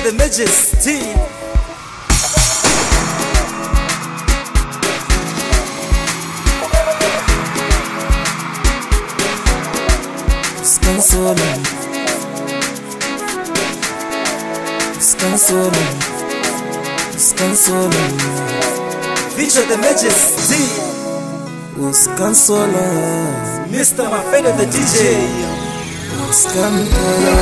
the Majesty. Scansola, Scansola, Scansola. Feature the Majesty. Scansola, Mr. Mafene the DJ. Scansola,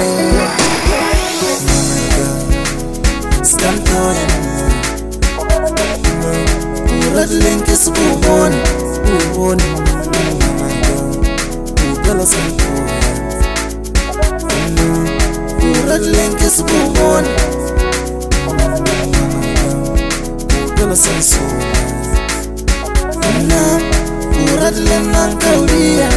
Scansola. Uradleng ke se bone, o bone. O Scansola. Uradleng ke se bone, o Scansola. Na uradleng nang kaudia.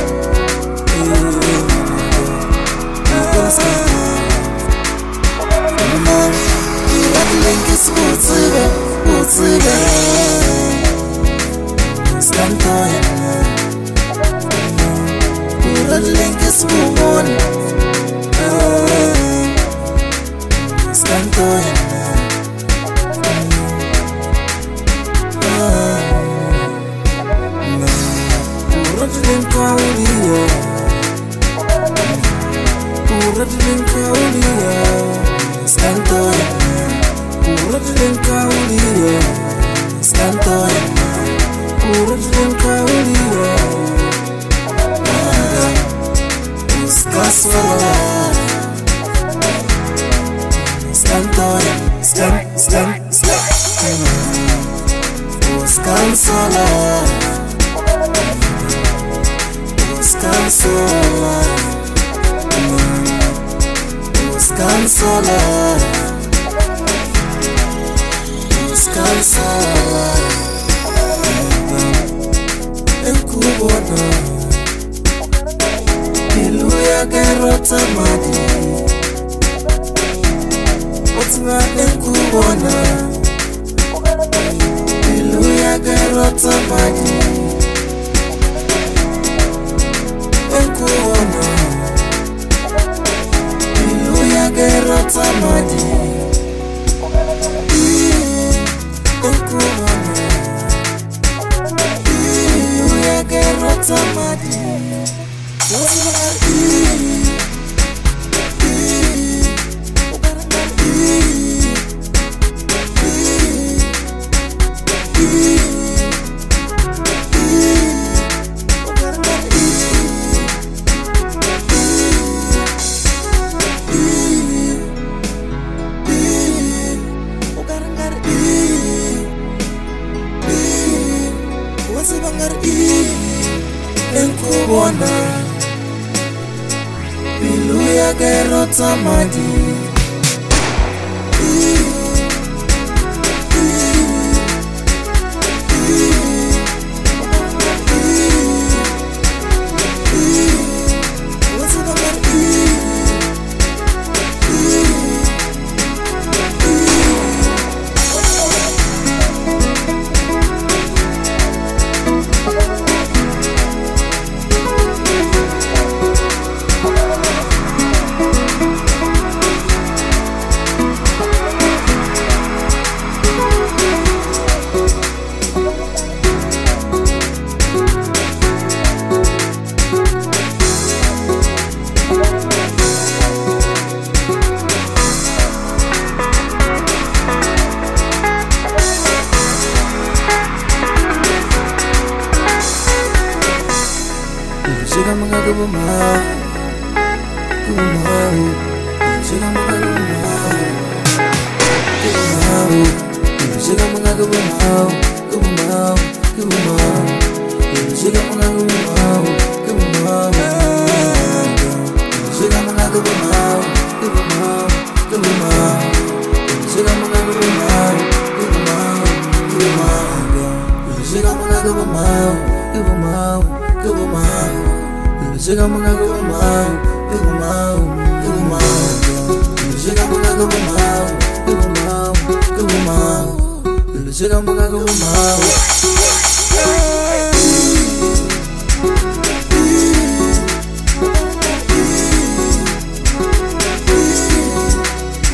Scansola, Scansola. Enkubona pelo ya ka e rota madi, o tseba enkubona pelo ya ka e rota madi, enkubona pelo ya ka e rota madi, enkubona pelo ya ka e rota madi. Enkubona pelo ya ka e rota madi.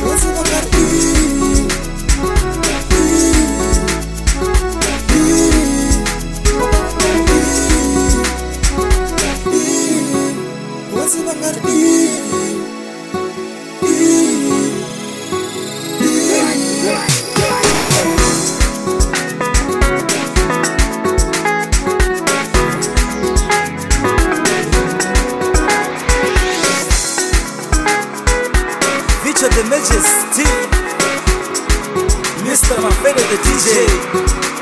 What's Feature the Majesty, Mr. Mafede the DJ.